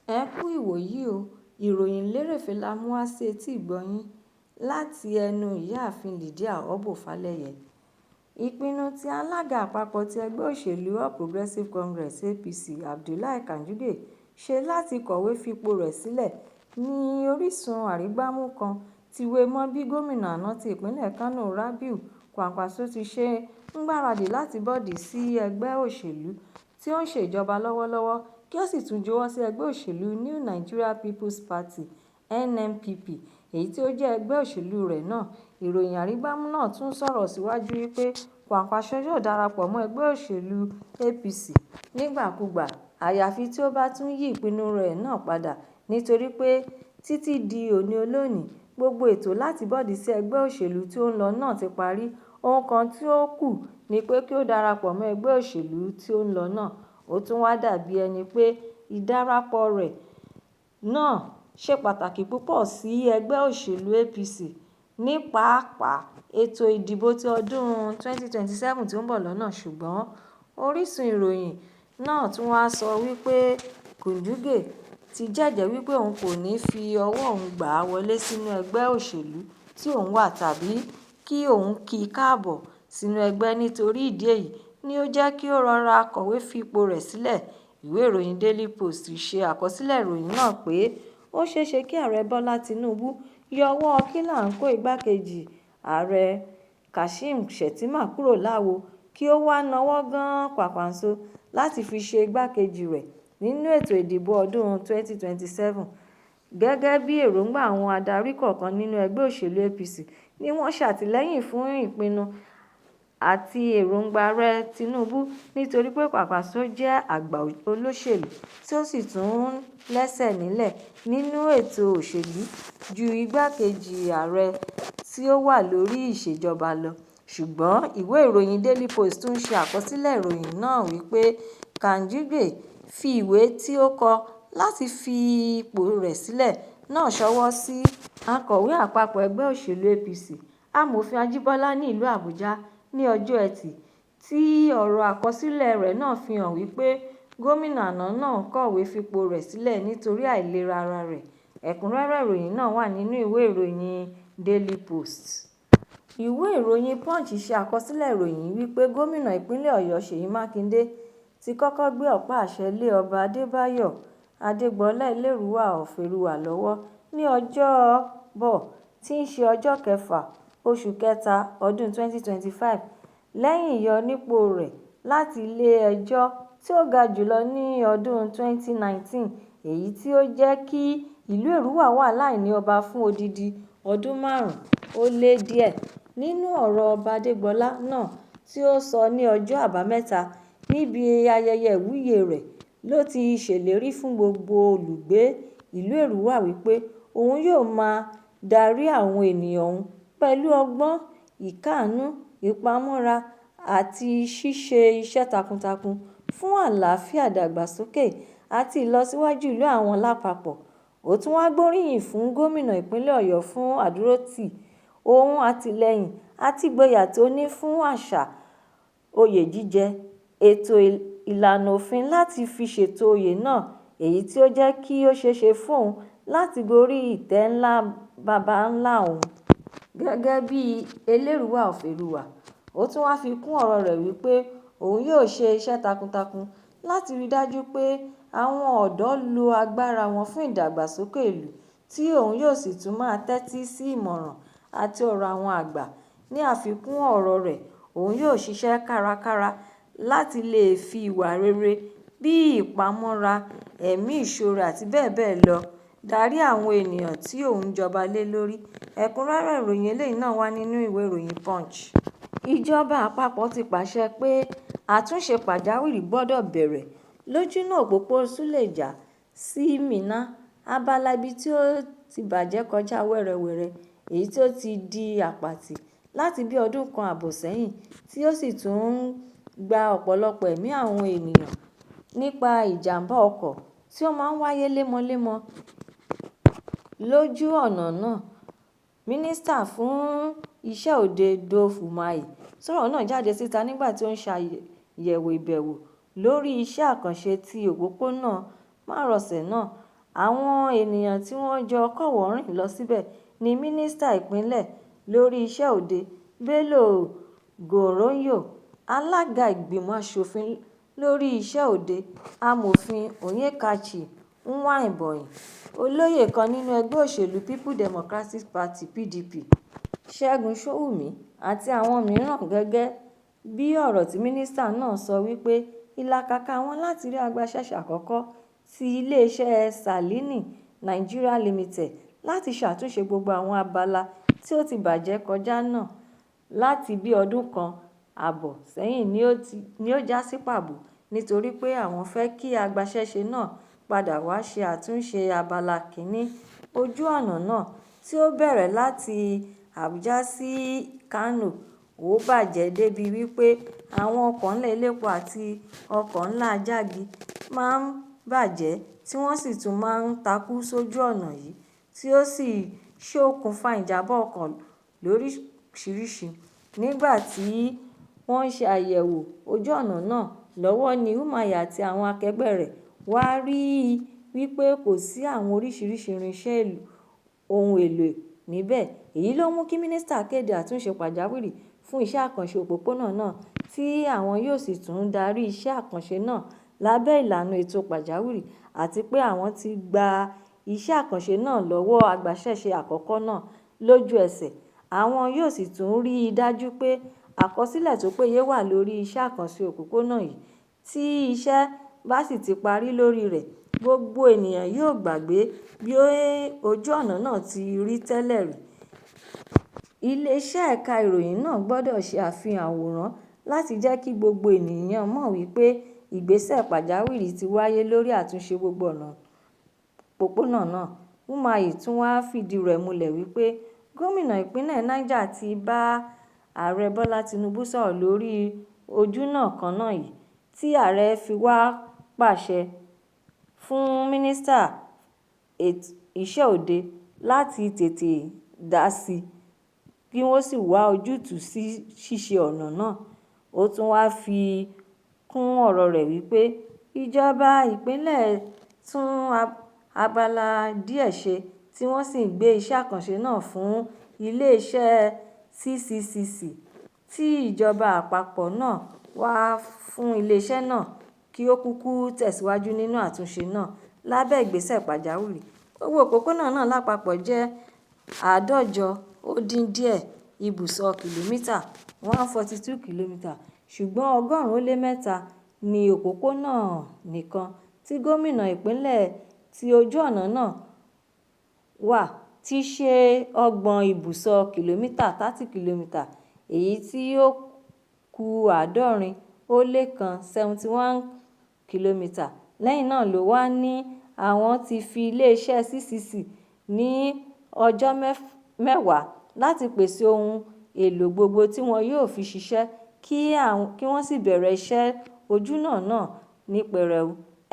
Ẹ kú ìwòyí o, ìròyìn lérèfé la mú wá sí etí ìgbọ́ yín láti ẹnu ìyáàfin Lydia Obbo Falẹyẹ. Ìpinnu tí alága àpapọ̀ ti ẹgbẹ́ òṣèlú All Progressives Congress APC Abdullahi Kanduje ṣe láti kọ̀wé fipò rẹ̀ sílẹ̀ ní orísun arígbámú kan ti wé mọ́ bí gómìnà àná ti ìpínlẹ̀ Kánò Rabiu Kwankwaso ti ṣe ń gbáradì láti bọ́ọ̀dì sí ẹgbẹ́ òṣèlú tí ó ń ṣe ìjọba lọ́wọ́lọ́wọ́ kí ó sì tún juwọ́ sí ẹgbẹ́ òṣèlú New Nigeria People's Party NNPP, èyí tí ó jẹ́ ẹgbẹ́ òṣèlú rẹ̀ náà. Ìròyìn arígbámú náà tún sọ̀rọ̀ síwájú wípé Kwankwaso yóò darapọ̀ mọ́ ẹgbẹ́ òṣèlú APC nígbàkúgbà àyàfi tí ó bá tún yí ìpinnu rẹ̀ náà padà, nítorí pé títí di òní olónìí gbogbo ètò láti bọ́ọ̀dì sí ẹgbẹ́ òṣèlú tí ó ń lọ náà ti parí, ohun kan tí ó kù ni pé kí ó darapọ̀ mọ́ ẹgbẹ́ òṣèlú tí ó ń lọ náà. Ó tún wá dàbí ẹni pé ìdarapọ̀ rẹ̀ náà ṣe pàtàkì púpọ̀ sí ẹgbẹ́ òṣèlú APC ní pàápàá ètò ìdìbò ti ọdún 2027 tí ó ń bọ̀ lọ́nà. Ṣùgbọ́n orísun ìròyìn náà tún wá sọ wípé Kanduje ti jẹ́jẹ̀ẹ́ wípé òun kò ní fi ọwọ́ òun gbà á wọlé sínú ẹgbẹ́ òṣèlú tí òun wà tàbí kí òun kì í káàbọ̀ sínú ẹgbẹ́, nítorí ìdí èyí ni ó jẹ́ kí ó rọra kọ̀wé fipò rẹ̀ sílẹ̀. Ìwé ìròyìn Daily Post ṣe àkọsílẹ̀ ìròyìn náà pé ó ṣeéṣe kí Ààrẹ Bọ́lá Tinubu yọ ọwọ́ kíláǹkó igbákejì ààrẹ Kashim Shettima kúrò láwo kí ó wáá náwó gan Kwankwaso láti fi ṣe igbákejì rẹ̀ nínú ètò ìdìbò ọdún 2027. Gẹ́gẹ́ bí èròǹgbà àwọn adarí kọ̀ọ̀kan nínú ẹgbẹ́ òṣèlú APC ni wọ́n ṣàtìlẹ́yìn fún ìpinnu àti èròǹgbà Ààrẹ Tinubu, nítorí pé Kwankwaso jẹ́ àgbà olóṣèlú tí ó sì tún lẹ́sẹ̀ nílẹ̀ nínú ètò òṣèlú ju igbákejì ààrẹ tí ó wà lórí ìṣèjọba lọ. Ṣùgbọ́n ìwé ìròyìn Daily Post tún ṣe àkọsílẹ̀ ìròyìn náà wípé Kanduje fi ìwé tí ó kọ láti fipò rẹ̀ sílẹ̀ náà ṣọwọ́ sí akọ̀wé àpapọ̀ ẹgbẹ́ òṣèlú APC, Amòfin Ajíbọ́lá ní ìlú Àbújá ní ọjọ́ Etí, tí ọ̀rọ̀ àkọsílẹ̀ rẹ̀ náà fi hàn wípé gómìnà àná náà kọ̀wé fipò rẹ̀ sílẹ̀ nítorí àìlera ara rẹ̀. Ẹ̀kúnrẹ́rẹ́ ìròyìn náà wà nínú ìwé ìròyìn Daily Post. Ìwé ìròyìn Punch ṣe àkọsílẹ̀ ìròyìn wípé gómìnà ìpínlẹ̀ Ọ̀yọ́ Ṣèyí Mákindé ti kọ́kọ́ gbé ọ̀pá àṣẹ lé Ọba Adébáyọ̀ Adégbọlá Elérúwà of Èrúwà lọ́wọ́ ní Ọjọ́bọ̀ tí í ṣe ọjọ́ kẹfà oṣù kẹta ọdún 2025 lẹ́yìn ìyọnípò rẹ̀ láti ilé-ẹjọ́ tí ó ga jùlọ ní ọdún 2019, èyí tí ó jẹ́ kí ìlú Èrúwà wà láìní ọba fún odidi ọdún márùn-ún ó lé díẹ̀. Nínú ọ̀rọ̀ Ọba Adégbọlá náà tí ó sọ ní ọjọ́ Àbámẹ́ta níbi ayẹyẹ ìwúyè rẹ̀ ló ti ṣèlérí fún gbogbo olùgbé ìlú Èrúwà wípé òun yóò máa darí àwọn ènìyàn òun pẹ̀lú ọgbọ́n, ìkáàánú, ìpamọ́ra àti ṣíṣe iṣẹ́ takuntakun fún àlàáfíà, ìdàgbàsókè àti ìlọsíwájú ìlú àwọn lápapọ̀. Ó tún wáá gbóríyìn fún gómìnà ìpínlẹ̀ Ọ̀yọ́ fún àdúrótì òun, àtìlẹ́yìn àti ìgboyà tó ní fún àṣà oyè jíjẹ, ètò ìlànà òfin láti fi ṣètò oyè náà, èyí tí ó jẹ́ kí ó ṣeéṣe fóun láti gorí ìtẹ́ ńlá baba ńlá òun gẹ́gẹ́ bíi Elérúwà of Èrúwà. Ó tún wáá fi kún ọ̀rọ̀ rẹ̀ wípé òun yóò ṣe iṣẹ́ takuntakun láti rí i dájú pé àwọn ọ̀dọ́ lo agbára wọn fún ìdàgbàsókè ìlú, tí òun yóò sì tún máa tẹ́tí sí ìmọ̀ràn àti ọ̀rọ̀ àwọn àgbà. Ní àfikún ọ̀rọ̀ rẹ̀, òun yóò ṣiṣẹ́ kárakára láti lè fi ìwà rere bíi ìpamọ́ra, ẹ̀mí ìṣoore àti bẹ́ẹ̀ bẹ́ẹ̀ lọ darí àwọn ènìyàn tí òun ń jọba lé lórí. Ẹ̀kúnrẹ́rẹ́ ìròyìn eléyìí náà wà nínú ìwé ìròyìn Punch. Ìjọba àpapọ̀ ti pàṣẹ pé àtúnṣe pàjáwìrì gbọ́dọ̀ bẹ̀rẹ̀ lójúnà òpópó Suleja sí Minna, abala ibi tí ó ti bàjẹ́ kọjá wẹ́rẹ́wẹ̀rẹ, èyí tó ti di àpatì láti bíi ọdún kan ààbọ̀ sẹ́yìn tí ó sì tún ń gba ọ̀pọ̀lọpọ̀ ẹ̀mí àwọn ènìyàn nípa ìjàm̀bá ọkọ̀ tí ó máa ń wáyé lemọ́lemọ́ lójú ọ̀nà náà. Mínísítà fún Iṣẹ́ Òde Dove Umahi sọ̀rọ̀ náà jáde síta nígbà tí ó ń ṣàyẹ̀wò ìbẹ̀wò lórí iṣẹ́ àkànṣe ti òpópónà márosẹ̀ náà. Àwọn ènìyàn tí wọ́n jọ kọ́wọ̀ọ́rìn lọ síbẹ̀ ní Mínísítà ìpínlẹ̀ lórí iṣẹ́ òde, Bello Goronyo, alága ìgbìmọ̀ aṣòfin lórí iṣẹ́ òde, Amòfin Onyekachi Nwaboi, olóyè kan nínú ẹgbẹ́ òṣèlú People Democratic Party (PDP), Ṣẹ́gun Ṣòwùnmí àti àwọn mìíràn gẹ́gẹ́ bí ọ̀rọ̀ tí mínísítà náà sọ wípé ìlàkàkà àwọn láti rí agbaṣẹ́ṣe àkọ́kọ́ ti iléeṣẹ́ Salini Nigeria Limited láti ṣàtúnṣe gbogbo àwọn abala tí ó ti bàjẹ́ kọjá náà láti bí ọdún kan ààbọ̀ sẹ́yìn ni ó já sí pàbó nítorí pé àwọn fẹ́ kí agbaṣẹ́ṣe náà padà wá ṣe àtúnṣe abala kìíní ojú ọ̀nà náà tí ó bẹ̀rẹ̀ láti Àbújá sí Kánò ó bàjẹ́ débi wípé àwọn ọkọ̀ ńlá elépo àti ọkọ̀ ńlá jági máa ń bàjẹ́ tí wọ́n sì tún máa ń takú sójú ọ̀nà yìí tí ó sì ṣokùnfà ìjàmbá ọkọ̀ lóríṣiríṣi. Nígbà tí wọ́n ń ṣe àyẹ̀wò ojú ọ̀nà náà lọ́wọ́ ní Umahi àti àwọn akẹgbẹ́ rẹ̀ wá rí i wípé kò sí àwọn oríṣiríṣi irinṣẹ́ ohun èlò níbẹ̀. Èyí ló mú kí mínísítà kéde àtúnṣe pàjáwìrì fún iṣẹ́ àkànṣe òpópónà náà tí àwọn yóò sì tún darí iṣẹ́ àkànṣe náà lábẹ́ ìlànà ètò pàjáwìrì àti pé àwọn ti gba iṣẹ́ àkànṣe náà lọ́wọ́ agbaṣẹ́ṣe àkọ́kọ́ náà lójú ẹsẹ̀, àwọn yóò sì tún rí i dájú pé àkọsílẹ̀ tó péye wà lórí iṣẹ́ àkànṣe òpópónà yìí tí iṣẹ́ bá sì ti parí lórí rẹ̀, gbogbo ènìyàn yóò gbàgbé bí ojú ọ̀nà náà ti rí tẹ́lẹ̀ rí. Iléeṣẹ́ ẹ̀ka ìròyìn náà gbọ́dọ̀ ṣe àfihàn àwòrán láti jẹ́ kí gbogbo ènìyàn mọ̀ wípé ìgbésẹ̀ pàjáwìrì ti wáyé lórí àtúnṣe gbogbo ọ̀nà òpópónà náà. Umahi tún wá fìdí rẹ̀ múlẹ̀ wípé gómìnà ìpínlẹ̀ Niger ti bá Ààrẹ Bọ́lá Tinubu sọ̀rọ̀ lórí ojúnà kan náà yìí tí ààrẹ fi wá pàṣẹ fún mínísítà iṣẹ́ òde láti tètè dá sí i kí wọ́n sì wá ojútùú sí ṣíṣe ọ̀nà náà. Ó tún wá fi kún ọ̀rọ̀ rẹ̀ wípé ìjọba ìpínlẹ̀ tún abala díẹ̀ ṣe tí wọ́n sì ń gbé iṣẹ́ àkànṣe náà fún iléeṣẹ́ CCCC tí ìjọba àpapọ̀ náà wá fún iléeṣẹ́ náà kí ó kúkú tẹ̀síwájú nínú àtúnṣe náà lábẹ́ ìgbésẹ̀ pàjáwìrì. Gbogbo òpópónà náà lápapọ̀ jẹ́ 150 ibùsọ̀ kìlómítà 142 kìlómítà, ṣùgbọ́n 103 ní òpópónà nìkan tí gómìnà ìpínlẹ̀ tí ojú ọ̀nà náà wà tí í ṣe 30 ibùsọ̀ kìlómítà 30 kìlómítà, èyí tí ó kù 71 71 kìlómítà. Lẹ́yìn náà ló wá ní àwọn ti fi iléeṣẹ́ CCC ní ọjọ́ 10 láti pèsè ohun èlò gbogbo tí wọn yóò fi ṣiṣẹ́ kí wọ́n sì bẹ̀rẹ̀ iṣẹ́ ojúnà náà ní pẹrẹu.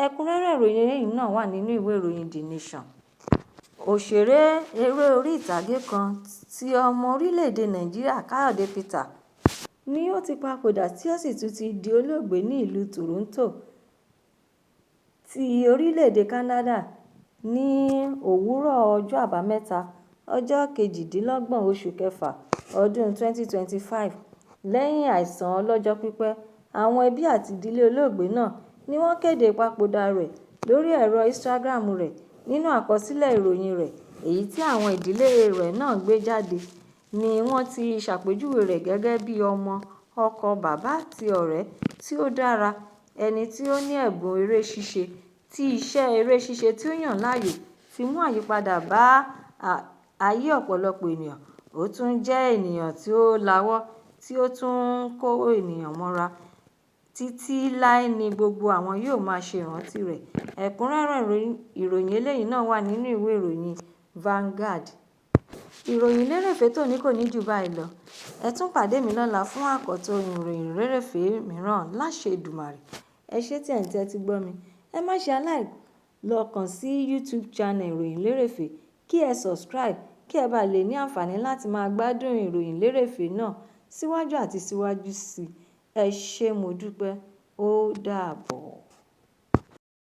Ẹ̀kúnrẹ́rẹ́ ìròyìn eléyìí náà wà nínú ìwé ìròyìn The Nation. Òṣèré eré orí ìtàgé kan tí ọmọ orílẹ̀-èdè Nàìjíríà Káyọ̀dé Peter ni ó ti papòdà tí ó sì tún ti di olóògbé ní ìlú Toronto ti orílẹ̀-èdè Canada ní òwúrọ̀ ọjọ́ Àbámẹ́ta, ọjọ́ 28 oṣù kẹfà ọdún 2025 lẹ́yìn àìsàn ọlọ́jọ́ pípẹ́. Àwọn ẹbí àti ìdílé olóògbé náà ni wọ́n kéde ìpapòdà rẹ̀ lórí ẹ̀rọ Instagram rẹ̀. Nínú àkọsílẹ̀ ìròyìn rẹ̀ èyí tí àwọn ìdílé rẹ̀ náà gbé jáde ni wọ́n ti ṣàpèjúwe rẹ̀ gẹ́gẹ́ bí ọmọ, ọkọ, bàbá àti ọ̀rẹ́ tí ó dára, ẹni tí ó ní ẹ̀bùn eré ṣíṣe tí iṣẹ́ eré ṣíṣe tí ó yàn láàyò ti mú àyípadà bá ayé ọ̀pọ̀lọpọ̀ ènìyàn. Ó tún jẹ́ ènìyàn tí ó lawọ́ tí ó tún ń kó ènìyàn mọ́ra. Títí láé ni gbogbo àwọn yóò máa ṣe ìrántí rẹ̀. Ẹ̀kúnrẹ́rẹ́ ìròyìn eléyìí náà wà nínú ìwé ìròyìn Vanguard. Ìròyìn lérèfé tòní kò ní ju báyìí lọ. Ẹ tún pàdé mi lọ́la fún àkọ́tun ìròyìn lérèfé mìíràn láṣẹ Èdùmàrè. Ẹ ṣé tí ẹ̀ ń tẹ́tí gbọ́ mi. Ẹ má ṣe aláì lọ kàn sí YouTube channel Ìròyìn Lérèfé kí ẹ subscribe kí ẹ bá lè ní àǹfààní láti máa gbádùn ìròyìn lérèfé náà síwájú àti síwájú sí i. Ẹ ṣé, mo dúpẹ́. Ó dàbọ̀.